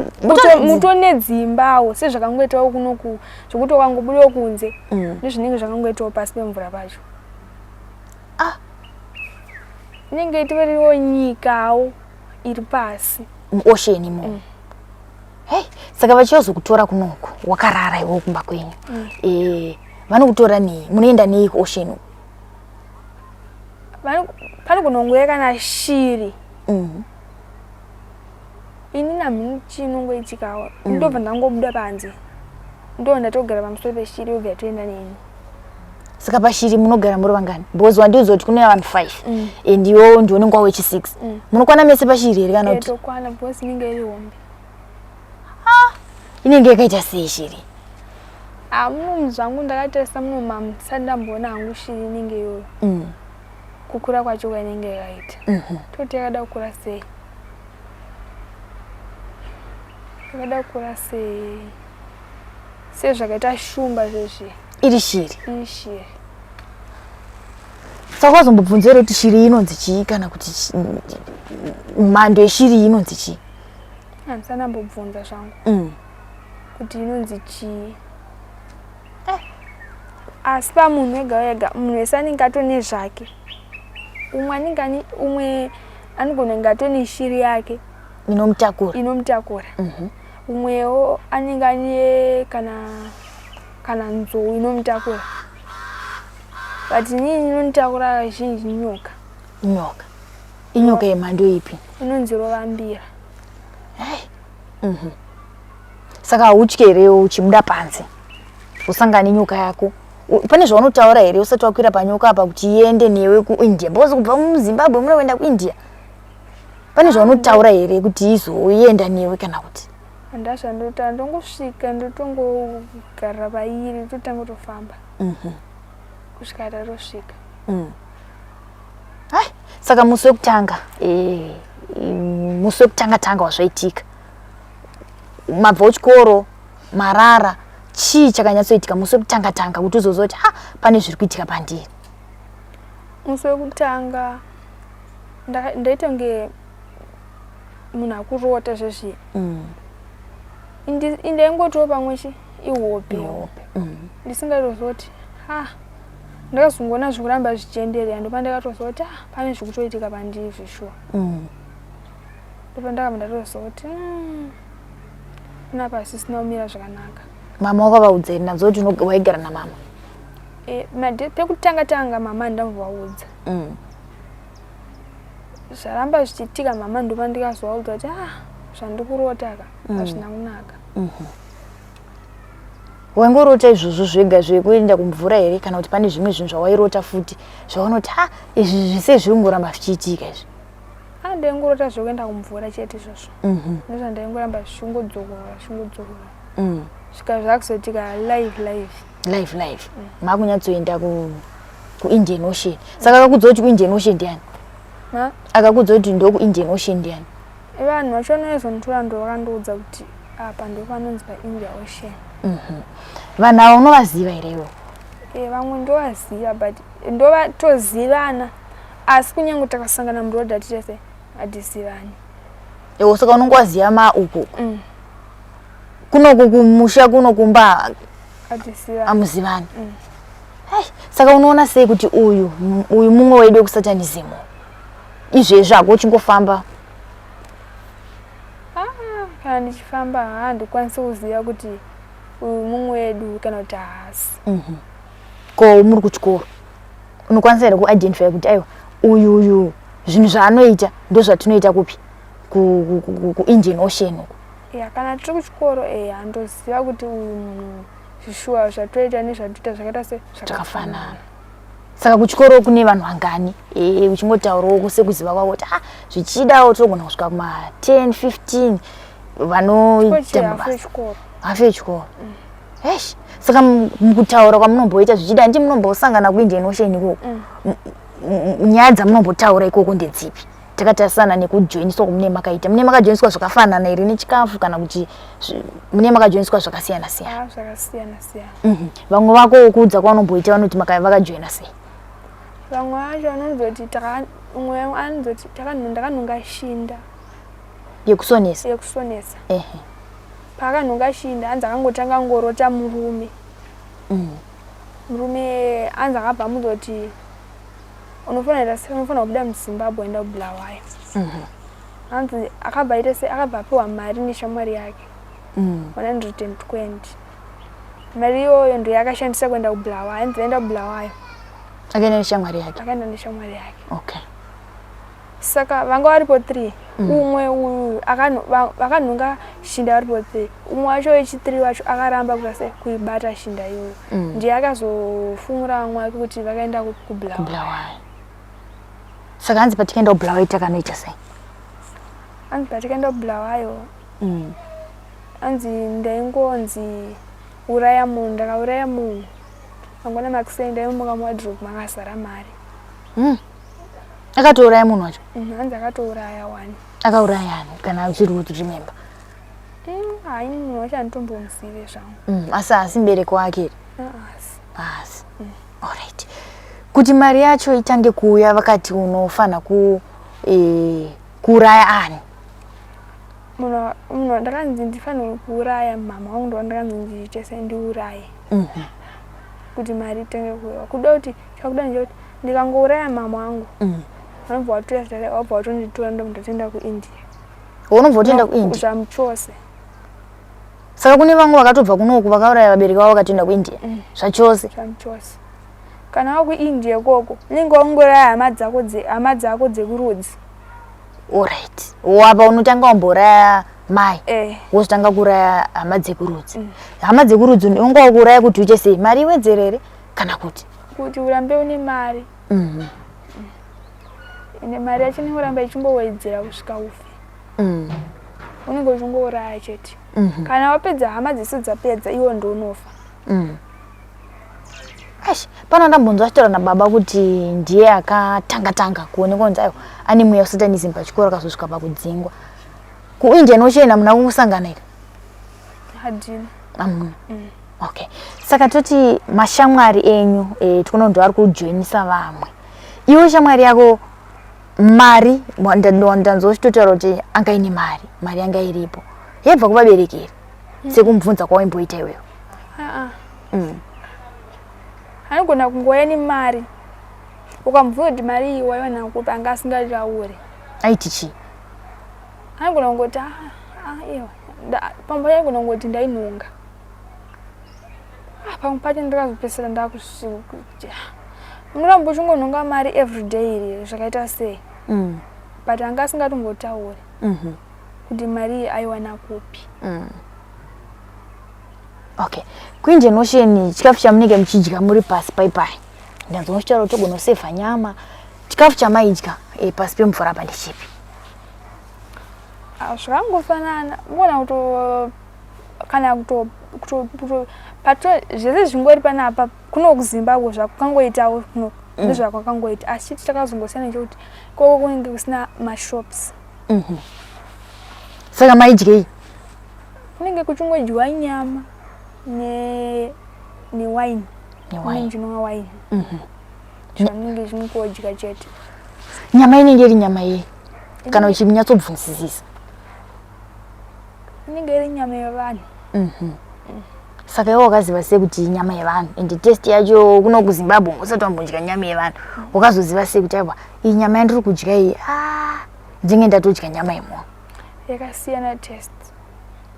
mutone dzimbawo sezvakangoitawo kunoku zvekuti ukangobudawo kunze nezvinenge zvakangoitawo pasi pemvura pacho. Inenge itoriwo nyikawo iri pasi muocean imomo. Hey, saka vachizokutora kunoku wakarara iwe kumba kwenyu. Vanokutora nei? Munoenda nei kuocean uku? Panogona kungoya kana shiri. Ini namhini chinongoitikawo. Ndobva ndangobuda panze. Ndo ndatogara pamusoro peshiri yobva yatoenda neni. Saka pashiri munogara muri vangani? Because wandiudza kuti kune vanhu 5. And iwewo ndiwe unenge wawe chi 6. Munokwana mese pashiri here kana kuti? Tokwana because inenge iri hombe. Inenge yakaita sei shiri? Muno zvangu ndakatarisa muno mamu ndisati ndamboona hangu shiri inenge iyoyo. Kukura kwacho kwainenge yakaita. Toti yakada kukura sei? Yakada kukura sei? Sezvakaita shumba zvezvi. Iri shiri? Iri shiri. Saka wazombobvunza here kuti shiri inonzi chii kana kuti mhando yeshiri inonzi chii? Handisati ndambobvunza zvangu kuti inonzi chii. Asi pamunhu wega wega, munhu wese anenge atone zvake. Umwe anenge ane umwe anogona kunge atone shiri yake inomutakura. Inomutakura. Umwewo anenge ane kana nzou inomutakura. But inini inonditakura kazhinji nyoka. Nyoka. Inyoka yemhando ipi? Inonzi rovambira. Hey. Saka hautyi here uchibuda panze usangane nenyoka yako? Pane zvaunotaura here usati wakwira panyoka apa kuti iende newe kuIndia? Because kubva muZimbabwe munoda kuenda kuIndia. Pane zvaunotaura here kuti izoenda newe kana kuti? Handina zvandotaura, ndongosvika ndotongogarira pairi totanga kutofamba. Kusvika tatosvika. Ai, saka musi wekutanga musi wekutanga tanga wazvaitika mabva kuchikoro marara, chii chakanyatsoitika musi wekutanga tanga kuti uzoziva kuti ha pane zviri kuitika pandiri? Musi wekutanga ndaitonge munhu akurota zvezviya. Ndaingotiwo pamwe chi ihope. Ndisingatoziva kuti ha ndakazongoona zvikuramba zvichienderera, ndopandakatoziva kuti pane zvikutoitika pandiri zveshuwa. Ndopandakabva ndatoziva kuti panapa hasisina kumira zvakanaka. Mama wakavaudza here? Ndanzwa kuti waigara namama. Pekutanga tanga mama ndambovaudza. Zvaramba zvichiitika mama ndopandikazovaudza kuti zvandikurota ka hazvina kunaka. Waingorota izvozvo zvega zvekuenda kumvura here kana kuti pane zvimwe zvinhu zvawairota futi zvaunoti ha izvi zvise zviri kungoramba zvichiitika izvi? Ndaingorota zvekuenda kumvura chete izvozvo. Ndozvandaingoramba zvichingodzokorora zvichingodzokorora. Svika zvakuzoitika live live. Live live. Makunyatsoenda kuIndian Ocean. Saka akakudza kuti kuIndian Ocean ndiani? Akakudza kuti ndokuIndian Ocean ndiani? Vanhu vacho vanoizonditora ndo vakandiudza kuti apa ndo panonzi paIndia Ocean. Vanhu ava unovaziva here iwe? Vamwe ndovaziva but ndovatozivana asi kunyange takasangana muroad hatitese hatizivani. Ewo saka unonge waziva ma uku. Kunoku kumusha kuno kumba amuzivani. Hey, saka unoona sei kuti uyu mumwe wedu wekusatanism izvezvi hako uchingofamba? Kana ndichifamba handikwanisi kuziva kuti uyu mumwe wedu kana kuti haasi. Ko muri kuchikoro unokwanisa here kuidentify kuti aiwa uyu zvinhu zvaanoita ndozvatinoita kupi kuIndian Ocean uku? Ya, kana tiri kuchikoro handoziva kuti uyu munhu zvishuwa zvatoita nezvatoita zvakaita se zvakafanana. Saka kuchikoro kune vanhu vangani? Uchingotaurawo sekuziva kwako kuti zvichidawo tinogona kusvika kuma 10 15 vanoita mabasa. Hafu yechikoro. Eish, saka mukutaura kwamunomboita zvichida handi munombosangana kuIndian Ocean ikoko. Nyaya dzamunombotaura ikoko ndedzipi? Takatarisana nekujoiniswa kwamune makaita. Mune makajoiniswa zvakafanana here nechikafu kana kuti mune makajoiniswa zvakasiyana siyana? Zvakasiyana siyana. Vamwe vako kuudza kwaunomboita vanoti vakajoina sei? Vamwe vacho vanonzoti umwe anozoti ndakanhonga shinda. Yekusonesa? Yekusonesa. Paakanhonga shinda hanzi akangotanga ngorota murume. Murume hanzi akabva amuzoti unofanira kubuda muZimbabwe enda kuBulawayo. Hanzi akabva aita se akabva apiwa mari neshamwari yake. 120. Mari iyoyo ndiyo yakashandisa kuenda kuBulawayo. Hanzi aenda kuBulawayo. Akaenda neshamwari yake. Akaenda neshamwari yake. Okay. Saka vanga varipo 3. Umwe uyu vakanhonga shinda varipo 3. Umwe wacho wechi3 wacho akaramba kuita se kuibata shinda iyoyo. Ndiye akazofumura vamwe vake kuti vakaenda kuBulawayo. Saka hanzi patikaenda kuBulawayo takanoita sei? Hanzi patikaenda kuBulawayo. Hanzi ndaingonzi uraya munhu, ndakauraya munhu. Mangwana makuseni ndaimuka muwardrobe makazara mari. Akatouraya munhu wacho? Hanzi akatouraya wani. Akauraya ani kana uchiri kuti remember? Hayi munhu wacho anditombomuzive zvangu. Asi haasi mubereki wake here? Haasi. Haasi. Alright. Kuti mari yacho itange kuuya vakati unofanira kuuraya ani? Munhu ndakanzi ndifanirwe kuuraya mama wangu, ndo ndakanzi ndiite sendiuraye kuti mari itenge kuuya. Kuda kuti chakuda ndechekuti ndikangouraya mama wangu, vanobva vatora zita vabva vatonditora, ndobva ndatoenda kuIndia. Unobva utoenda kuIndia? Zvamuchose. Saka kune vamwe vakatobva kunoku vakauraya vabereki vavo vakatoenda kuIndia? Zvachose? Zvamuchose. Kana wakuIndia ikoko unenge wangouraya hama dzako dzekurudzi. Alright, wapa unotanga wambouraya mai, wozotanga kuuraya hama dzekurudzi. Hama dzekurudzi unonga wakuuraya kuti uite sei? Mari iwedzere here kana kuti Kuti urambe une mari. Ende mari yacho inenge uramba ichingowedzera kusvika ufe. Unenge uchingouraya chete. Kana wapedza hama dzese dzapedza, iwo ndounofa. Eish, pano ndambonzwa achitaura nababa kuti ndiye akatanga tanga kuonekwa kunzi aiwa ane mweya wesatanism pachikoro, akazosvika pakudzingwa. KuIndian Ocean hamuna kusangana here? Hadina. Hamuna. Okay, saka toti mashamwari enyu, tikuona kuti ari kujoinisa vamwe. Iwe shamwari yako mari ndanzwa uchitotaura kuti anga ine mari, mari yanga iripo yaibva kuvabereki here, sekumubvunza kwawaimboita iwewe? Aa. Anogona kungouya nemari, ukamubvunza kuti mari iyi waiwana kupi, anga asingatauri. Aiti chii? Anogona kungoti, "Ah, ah, iwa." Pamwe pacho anogona kungoti ndainhonga. Ah, pamwe pacho ndakazopedzisira ndakuti unoramba uchingonhonga mari everyday iri zvakaita sei? But anga asingatombotauri kuti mari iyi aiwana kupi. Okay, kuIndian Ocean chikafu chamunenge muchidya muri pasi paipai, ndanzwa muchitaura kuti togona kusevha nyama. Chikafu chamaidya pasi pemvura apa ndechipi? Ah, zvakangofanana, ugona kuto kana kuto kuto kuto pato zvese zvingori panapa kuno kuZimbabwe zvakangoitawo kuno ndezvakwakangoita, asi chiti chakazongosiyana nechekuti ikoko kunenge kusina mashops. Saka maidyei? Kunenge kuchingodyiwa nyama ne newaini. Newaini. Munenge waini zvamunenge chingodya chete. Nyama inenge iri nyama yei kana uchinyatsobvunzisisa? Inenge iri nyama yevanhu. Saka iwe wakaziva sei kuti inyama yevanhu, ende test yacho kuno kuZimbabwe usati wambodya nyama yevanhu, wakazoziva sei kuti aiwa, iyi nyama yandiri kudya iyi, ah, ndinge ndatodya nyama yemunhu? Yakasiyana test.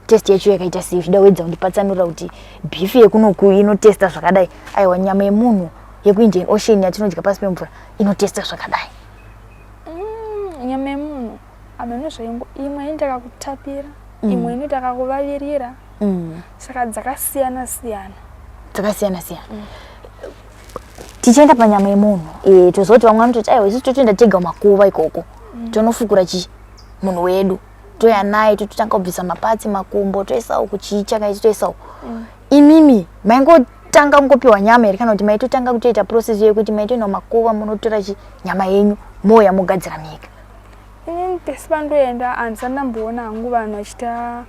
Test yacho yakaita sei? Uchida kuedza kundipatsanurira kuti beef yekunoku inotesta zvakadai, aiwa, nyama yemunhu yekuIndian Ocean yatinodya pasi pemvura inotesta zvakadai. Nyama yemunhu hameno zvaingo, imwe inoita kakutapira, imwe inoita kakuvavirira. Saka dzakasiyana siyana. Dzakasiyana siyana. Tichienda panyama yemunhu, toziva kuti vamwe vanototi aiwa, isusu totoenda tega mumakuva ikoko, tonofukura chi munhu wedu, toya naye, tototanga kubvisa mapatsi, makumbo, toisa uku, chii chakaiti, toisa uku. Imimi maingotanga kungopiwa nyama here, kana kuti maitotanga kutoita process yekuti maitoenda mumakuva munotora chi nyama yenyu, moya mogadzira mega? Inini pese pandoenda handisati ndamboona hangu vanhu vachiita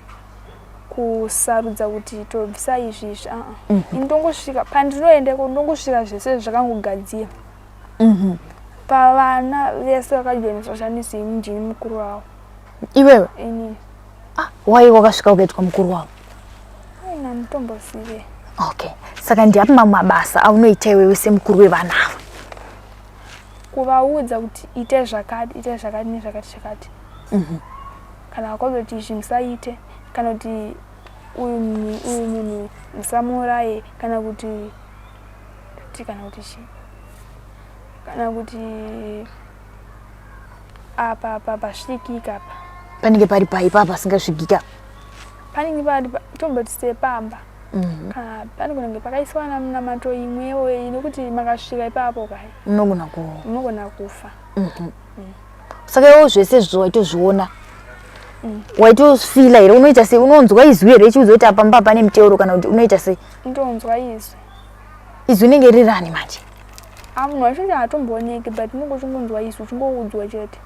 kusarudza kuti tobvisa izvi izvi, aa. Ini ndongosvika pandinoenda iko, ndongosvika zvese zvakangogadzirwa. Pavana vese vakajoiniswa shandisi, ini ndini mukuru wavo. Iwewe? Inini. Ah, wai wakasvika ukaitwa mukuru wavo? Aina, mutombozive. Okay, saka ndiapi mamwe mabasa aunoita iwewe semukuru wevana ava? Kuvaudza kuti ite zvakati, ite zvakati nezvakati zvakati. Kana vakaudza kuti izvi musaite, kana kuti uyu munhu musamuuraye, kana kuti chii, kana kuti apa pasvikika apa. Panenge pari pai papa pasingasvikika? Panenge pari tomboti sepamba. Kana panogona kunge pakaiswa namunamato imwewo nekuti makasvika ipapo kai unogona ku unogona kufa. Saka iwo zvese izvo waitozviona, waitofila here? Unoita sei? Unonzwa izwi here ichiudza kuti apa mba pane muteuro, kana kuti unoita sei? Ndonzwa izwi. Izwi rinenge riri rani manje? Ah, munhu wacho haatombooneki, but unenge uchingonzwa izwi uchingoudzwa chete.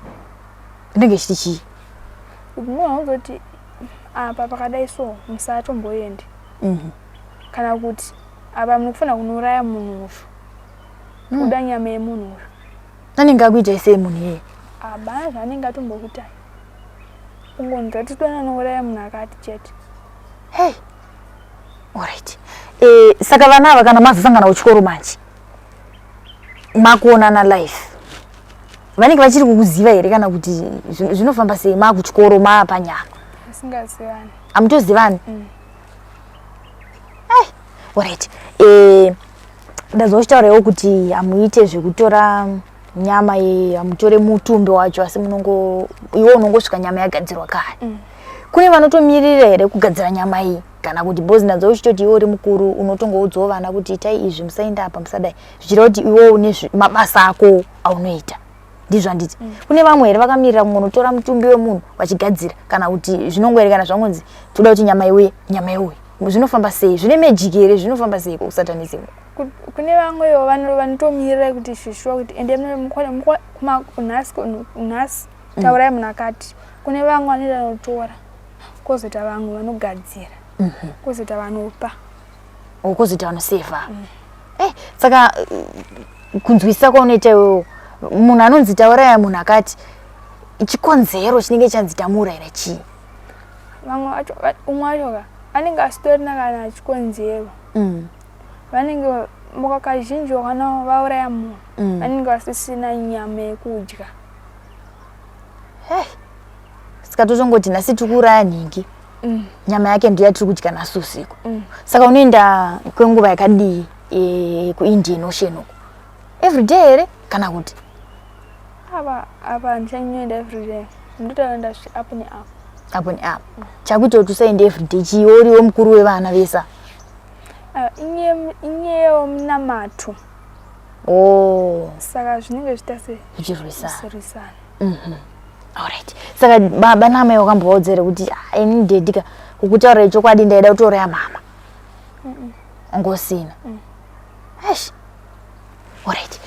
Rinenge ichiti chii? Kuti munhu anozoti apa pakadai so musatomboendi, kana kuti apa munofanira kunouraya munhu uyu, kuda nyama yemunhu uyu. Anenge akuitai sei munhu iyeye? Abana zvaanenge atombokuitai. Kungonzwa titoona anouraya munhu akati chete. Hey. Alright. Eh, saka vana ava kana mazosangana kuchikoro manje makuonana life vanenge vachiri kukuziva here kana kuti zvinofamba sei makuchikoro maapanyama Asingazivani. Hamutozivani? Mm. Hey, alright. Eh, ndazwa uchitaurawo kuti hamuite zvekutora nyama ye hamutore mutumbi wacho asi munongo iwe unongosvika nyama yagadzirwa kare. Mm. Kune vanotomirira here kugadzira nyama iyi kana kuti bhozi ndanzwa uchitoti iwe uri mukuru unotongoudzawo vana kuti itai izvi musaenda apa musadai zvichireva kuti iwe une mabasa ako aunoita ndizvo handiti mm. Kune vamwe here vakamirira kungonotora mutumbi wemunhu vachigadzira kana kuti zvinongoerekana zvangonzi toda kuti nyama iuye nyama iuye zvinofamba sei zvine magic here zvinofamba sei kusatanism Kune vamwewo vanotomirira kuti shishuwa kuti ende nhasi nhasi mm. taurai munhu akati kune vamwe vanoenda notora kwozoita vamwe vanogadzira mhm. kwozoita vanopa kwozoita vanoseva mm. Eh, saka kunzwisisa kwaunoita iwewo munhu anonzi tauraya munhu akati chikonzero chinenge chanzi tamuurayira chii vamwe vacho umwe wacho ka anenge asitorina kana chikonzero mm. Vanenge muka kazhinji wakana vauraya munhu mm. vanenge vasisina nyama yekudya hey. Saka totongoti nhasi tiri kuuraya nhingi mm. Nyama yake ndiyo yatiri kudya nhasi usiku mm. Saka unoenda kwenguva yakadii e, kuIndian Ocean uko everyday here kana kuti apa apa ndichanyoenda everyday ndotoenda up neup up neup mm. Chakuita kuti usaende everyday chii uriwo mukuru wevana vesa ah, inyaya yemunamato oh. Saka zvinenge zviita sei zvichirwisana mhm. Alright. Saka baba namai wakambovaudza here kuti ah, ini dedika kukutaurira chokwadi ndaida kutouraya mama ngosina mm. Eish. Alright.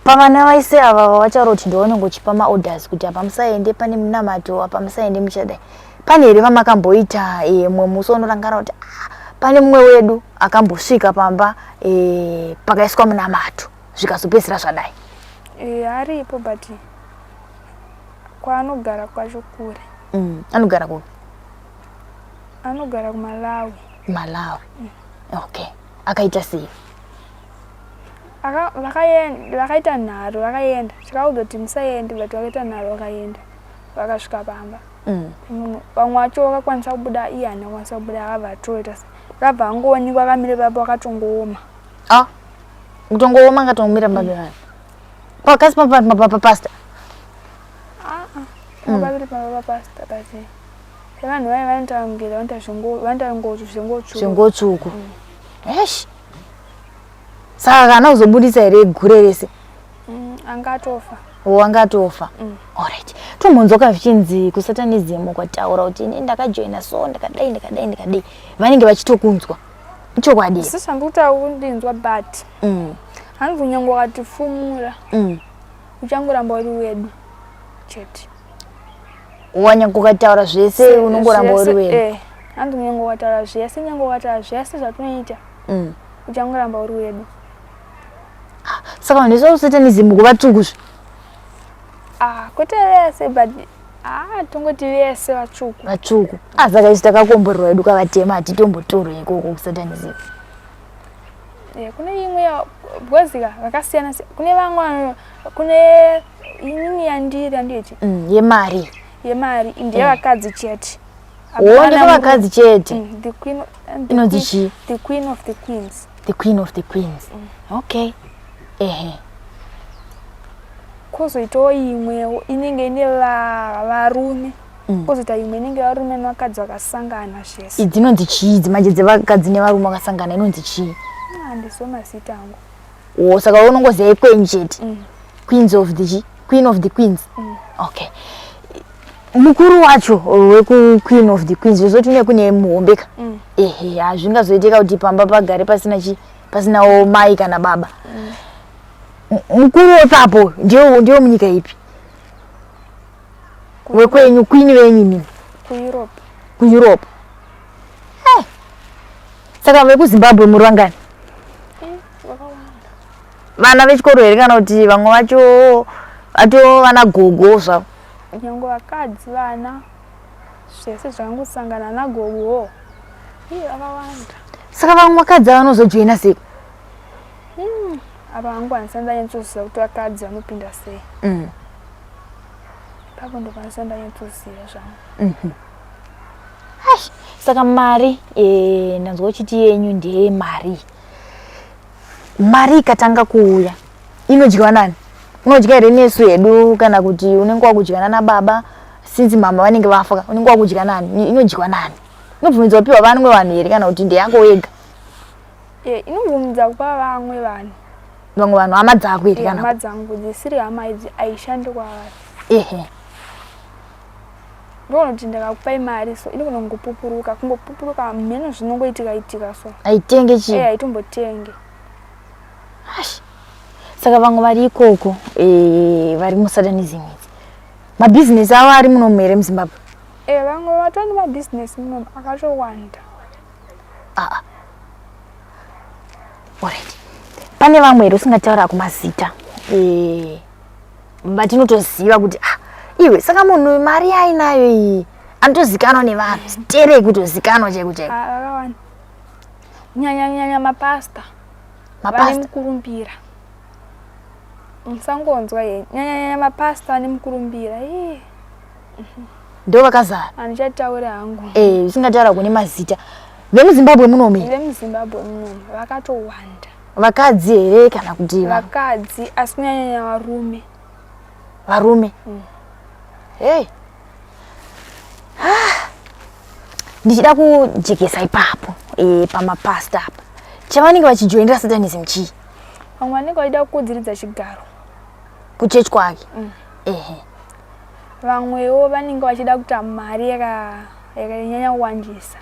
Pavana vaise ava vavataura kuti ndivanenge uchipa maorders kuti apa musaende pane munamato apa musaende muchadai pane here vamakamboita e, mumwe musi unorangara kuti ah, pane mumwe wedu akambosvika pamba e, pakaiswa munamato zvikazopedzisira zvadai e, aripo but kwaanogara kwacho kure mm, anogara kupi anogara kuMalawi Malawi mm. Okay akaita sei vakaita nharo vakaenda tikaudzwa kuti musaende but vakaita nharo vakaenda vakasvika pamba mm. Vamwe vacho vakakwanisa kubuda iye haana kukwanisa kubuda akabva atoita se akabva angoonekwa akamira papo akatongooma ah kutongooma akatongomira pamba pevanhu pakasi papasta ah, ah. Paviri pamba papasta but vanhu vaye vanoita kunge vanoita zvengotsvuku zvengotsvuku mm. Eish saka kana kuzobudisa here gure rese mm, anga atofa o anga atofa mm. Alright tombonzwaka zvichinzi kusatanism ukataura kuti ini ndakajoina so ndakadai ndakadai ndakadai vanenge vachitokunzwa ichokwadi sisi handikuti kundinzwa but mm. Hanzi kunyange wakatifumura mm. Uchangoramba uri wedu chete wanyange ukataura zvese unongoramba uri wedu eh, hanzi kunyange ukataura zvese nyange ukataura zvese zvatinoita mm. Uchangoramba uri wedu ah, saka vanhu vese vakusatanism kuvatsvuku zve ah, kwete vese but ah, tongoti vese vatsvuku vatsvuku ah, saka isu takakomborerwa hedu kavatema hatitombotorwe ikoko kusatanism eh, kune imwe because ka vakasiyana kune vamwe kune inini yandiri handiti mm, yemari yemari ndeyevakadzi mm. chete oh ndeyevakadzi chete mm, the queen inonzi chii the queen of the queens the queen of the queens mm. Okay ehe kwozoitawo imwewo inenge ine varume mm. Kwozoita imwe inenge varume nevakadzi vakasangana zvese idzi inonzi chii idzi manje dzevakadzi nevarume vakasangana inonzi chii handizivo mazita angu o saka unongoziva ikwenyu chete mm. Queens of the queen of the queens mm. Okay mukuru wacho wekuqueen of the queens zvozoti une kune muhombeka mm. Ehe hazvingazoitika kuti pamba pagare pasina chi pasinawo mai kana baba mm. Mukuru wepapo ndiyo ndiyo munyika ipi wekwenyu queen venyu imimi kuEurope kuEurope hey. Saka vekuZimbabwe muri vangani eh, vakawanda vana vechikoro here kana kuti vamwe vacho vato vana gogo zvavo nyange vakadzi vana Zvese zvakangosangana nagogo. Iye vakawanda. Saka vamwe vakadzi ava vanozojoina sei? Apa hangu handisati ndanyatsoziva kuti vakadzi vanopinda sei. Ipapo ndopandisati ndanyatsoziva zvangu. Aish, saka mari ndanzwa uchiti yenyu ndeyemari. Mari ikatanga kuuya inodyiwa nani? Unodya here nesu hedu kana kuti unenge wakudya nana baba since mama vanenge vafa unenge wakudya nani? Inodyiwa nani? Inobvumidzwa kupiwa vamwe vanhu here kana kuti ndeyako wega? Inobvumidza kupa vamwe vanhu. Vamwe vanhu hama dzako here kana? Hama dzangu dzisiri hama idzi haishandi kwavari. Ehe. Ndoona kuti ndakakupai mari so inogona kungopupuruka, kungopupuruka mheno zvinongoitika itika so. Haitenge chii? Haitombotenge. Ash. Saka vamwe vari ikoko vari musatanism idzi. Mabhizinesi avo ari munomu here muZimbabwe? Vamwe vatori nemabhizinesi munomu akatowanda. Alright. Pane vamwe here usingataura kumazita vatinotoziva kuti iwe saka munhu mari yainayo iyi anotozikanwa nevanhu stereki kutozikanwa chaiko chaiko. Vakawanda. Kunyanya nyanya mapasta. Mapasta. Vane mukurumbira. Musangonzwa ye. Nyanya nyanya mapasta vane mukurumbira. Ii. Ndo vakazara. Handichataure hangu. Usingataura kune mazita. VemuZimbabwe munomu here? VemuZimbabwe munomu vakatowanda. Vakadzi here kana kuti vakadzi asi kunyanya varume. Varume. Hey. Ndichida kujekesa ipapo pamapasta apa. Chavanenge vachijoinira satanism chii? Vamwe vanenge vachida kukudziridza chigaro. Kuchechi kwake. Ehe. Vamwewo vanenge vachida kuita mari yakanyanya kuwandisa.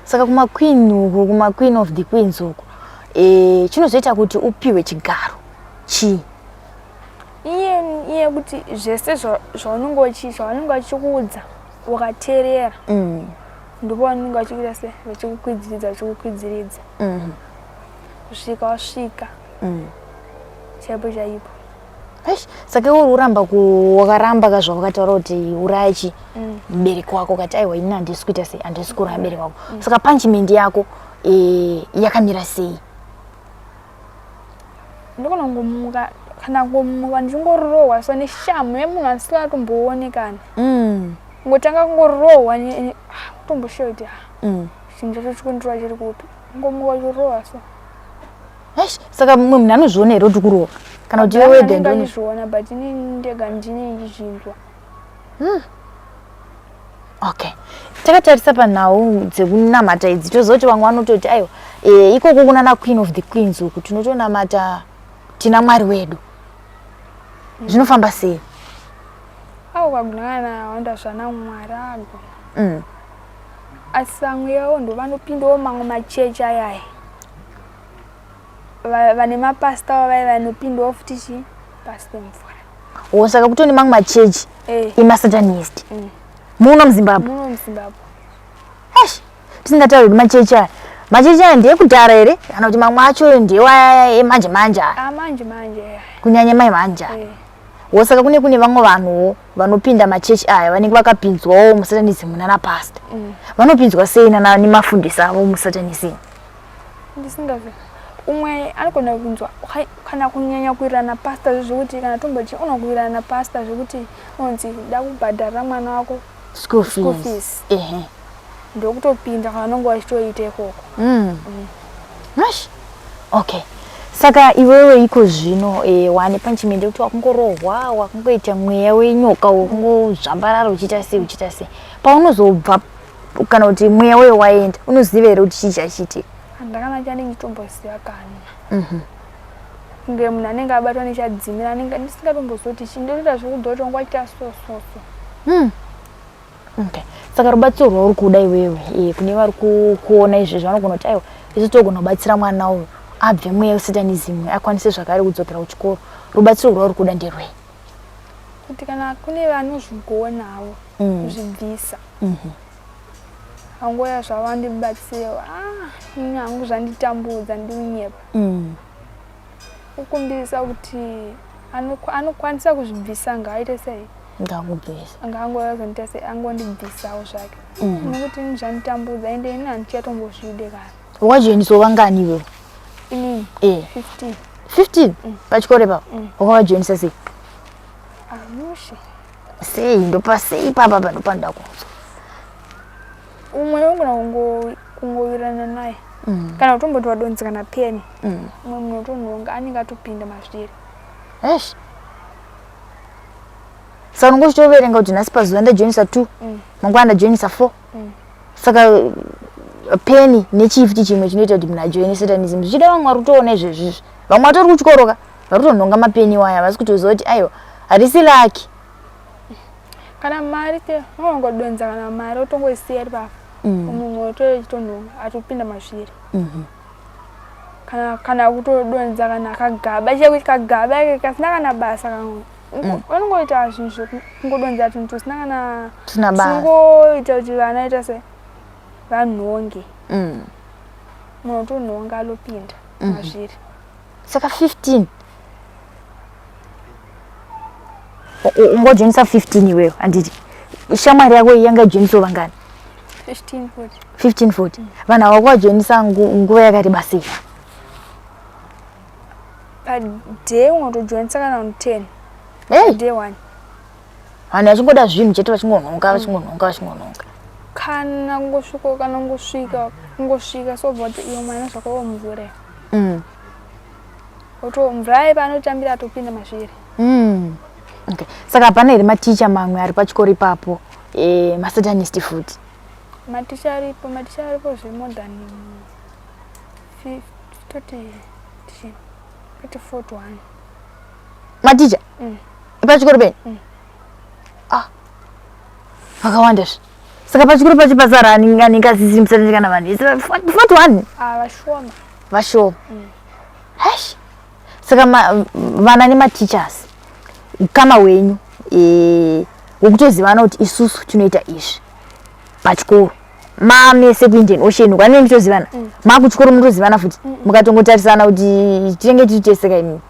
Saka kuma queen uku, kuma queen of the queens uku, chinozoita kuti upiwe chigaro chii? Iye kuti zvese zvaunenge zvavanenge vachikuudza ukateerera, ndipo vanenge vachikuita se vachikukwidziridza, vachikukwidziridza kusvika wasvika chaipo chaipo. Eish, saka iwe uri kuramba wakaramba ka zvawakataura kuti uraya chi mubereki wako, ukati aiwa ini handisi kuita sei, handisi kuuraya mubereki wako. Saka punishment yako yakamira sei? Ndogona kungomuka kana kungomuka ndichingorohwa so neshamu yemunhu asingatomboonekani. Kungotanga kungorohwa kutomboshiya kuti chinhu chacho chikundirova chiri kupi, kungomuka uchirohwa so. Eish, saka mumwe munhu anozviona here kuti kurohwa kana kuti iwe wega ndiwe unozviona? But inini ndega ndine ndichizvinzwa. Okay, takatarisa panhau dzekunamata idzi toziva kuti vamwe vanototi aiwa ikoko kuna na queen of the queens uku tinotonamata tina Mwari wedu. Zvinofamba sei? Au kagona kana wanda zvana Mwari agona. Asi vamwe yavo ndo vanopindawo mamwe machechi ayaya. Vane mapasta vaya vanopindawo futi chi pasi pemvura. Oh, saka kutone mamwe machechi emasatanist muno muZimbabwe. Muno muZimbabwe. Eish, tisingatauri kuti machechi aya, machechi aya ndeyekudhara here kana kuti mamwe acho ndewaya emanje manje aya? Amanje manje aya. Kunyanya mai manje aya. Wo saka kune vamwe vanhuwo vanopinda machechi aya vanenge vakapinzwawo musatanism nana pastor. Vanopinzwa sei nana nemafundisi avo musatanism? Ndisingazi. Umwe anogona kupinzwa kana kunyanya kuwirirana napastor zvekuti kana tomboti unokuwirirana napastor zvekuti unonzi da kubhadharira mwana wako school fees. Fees. Ndokutopinda kana vanenge vachitoita ikoko. Eish. Okay. Saka iwewe iko zvino wane punishment yekuti wakungorohwa, wakungoita mweya wenyoka wakungozvambarara uchiita sei uchiita sei. Paunozobva kana kuti mweya weyo waenda, unoziva here kuti chii chachiitika? Handakana chandinge ndichitomboziva kana. Kunge munhu anenge abatwa nechadzimira anenge ndisingatombozivi kuti chii, ndotoita zvekuudza kuti wangu wachiita so so so. Okay. Saka rubatsiro rwauri kuda iwewe kune vari kuona izvezvi vanogona kuti aiwa isu togona kubatsira mwana uyu abve mweya wesatanism akwanise zvakare kudzokera kuchikoro. Rubatsiro rwauri kuda nderwei? Kuti kana kune vanozvigonawo kuzvibvisa. Vangoya zvavandibatsirewo. Ini hangu zvanditambudza ndiunyepa. Kukumbirisa kuti anokwanisa kuzvibvisa ngaaite sei? Ngakubvisa. Ngaangoita se angondibvisawo zvake. Nekuti ini zvanditambudza ende ini handichatombozvide kana. Wakajoiniswa vangani iwewe? Inini? Eh. 15. 15? Pachikoro ipapo? Wakavajoinisa sei? Amushe. Sei ndopa sei ipapa apa ndopanoda kunzwa. Umwe unogona kungowirirana naye. Kana kutomboti wadonzeka kana peni. Umwe munhu otonhonga anenge atopinda mazviri. Eish. Saka unonge uchitoverenga kuti nhasi pazuva ndajoinisa 2, mangwana ndajoinisa 4. Saka peni nechii futi chimwe chinoita kuti munhu ajoine satanism. Zvichida vamwe vari kutoona izvezvi izvi. Vamwe vatori kuchikoro ka vari kutonhonga mapeni iwaya havasi kutoziva kuti aiwa harisi laki. Kana mari te unongodonza kana mari otongoisiya iri papo. Munhu otochitonhonga atopinda mazviri. Kana kana kutodonza kana kagaba cheko kagaba kasina kana basa kamwe. Vanongoita zvinhu zvekungodonza tunhu tusina kana Tusina basa. Tinongoita kuti vana ita se vanhonge. Munhu otonhonga alopinda mazviri. Saka 15 ungojoinisa 15 iwewe handiti shamwari yako iyi yanga ijoinisawo vangani? 15 futi. 15 futi. Vanhu ava kuvajoinisa nguva yakareba sei? Paday unotojoinisa kana 10. Hey. Day 1. Vanhu vachingoda zvinhu chete vachingonhonga vachingonhonga vachingonhonga. Kana kungosvika kana kungosvika kungosvika so bva kuti iwe mwana zvako mvura. Oto mvura ipa anotambira atopinda mazviri. Okay. Saka hapana here maticha mamwe ari pachikoro ipapo masatanist futi? Maticha aripo, maticha aripo zve more than 30 41. Maticha? Pachikoro penyu? Ah. Vakawanda zve. Saka pachikoro pacho pasara anenge asisiri musatanist kana vanhu vese 41? Ah, vashoma. Vashoma. Eish. Saka vana nemateachers ukama hwenyu wekutozivana kuti isusu tinoita izvi pachikoro mamese kuIndian Ocean uko anenge muchitozivana makuchikoro munotozivana futi mukatongotarisana kuti tinenge tiri tese ka imimi.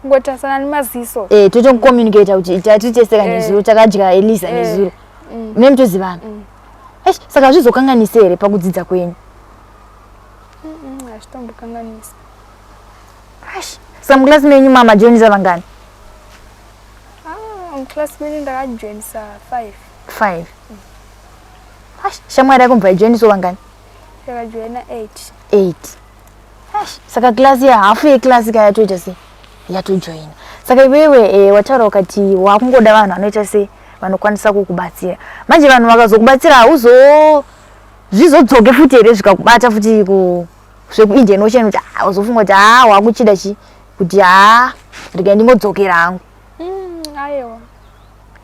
Kungotarisana nemaziso. Totoncommunicata kuti tiri tese ka nezuro takadya Eliza nezuro. Mune muchitozivana. Eish, saka hazvizokanganisi here pakudzidza kwenyu? Hazvitombokanganisi. Eish, saka muklasi menyu mama joinisa vangani? Ah, muklasi menyu ndakajoinisa 5. 5. Eish, shamwari yako mbva ijoiniso vangani? Yakajoina 8. 8. Eish, saka klasi ya hafu yeklasi ka yatoita sei? Yatojoina. Saka iwewe wataura ukati wakungoda vanhu vanoita sei? Vanokwanisa kukubatsira. Manje vanhu vakazokubatsira hauzo zvizodzoke futi here zvikakubata futi ku zvekuIndian Ocean kuti uzofunga kuti wakuchida chi kuti rega ndingodzokera hangu. Aiwa.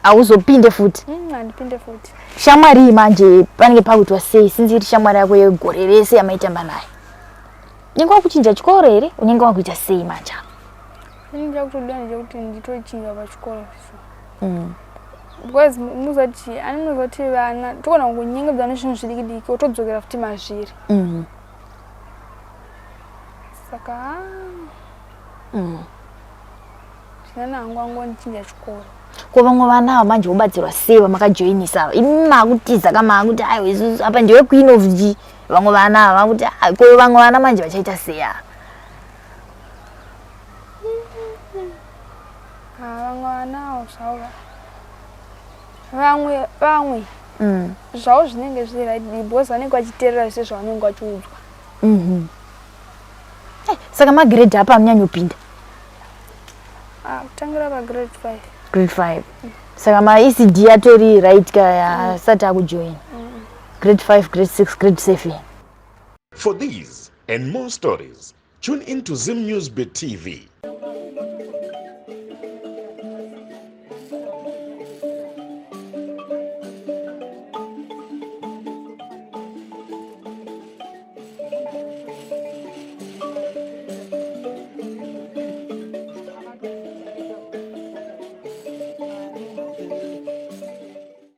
Hauzopinde futi. Handipinde futi. Shamwari iyi manje panenge pakuitwa sei since iri shamwari yako yegore rese yamaitamba nayo? Unenge wakuchinja chikoro here? Unenge wakuita sei manje apa? Ini chakutoda ndechekuti nditochinja pachikoro so. Because muzoti ani muzoti vana tokona kungonyengedzwa nezvinhu zvidiki diki wotodzokera futi mazviri. Saka ndinana hangu angondichinja chikoro. Ko vamwe vana ava manje vobatsirwa sei vamakajoinisa ava? Imi makutiza ka makuti aiwa isusu apa ndiwe queen of G. Vamwe vana ava vakuti ko vamwe vana manje vachaita sei ava? Vamwe vana avo zvavo vamwe vamwe zvavo zvinenge zviri right because vanenge vachiteerera zvese zvavanenge vachiudzwa. Saka magrade apa amunyanyopinda? Kutangira pa grade 5. Grade 5. Saka ma ECD atori right ka asati akujoin. Grade 5, grade 6, grade 7. For these and more stories, tune in to Zim News Bit TV.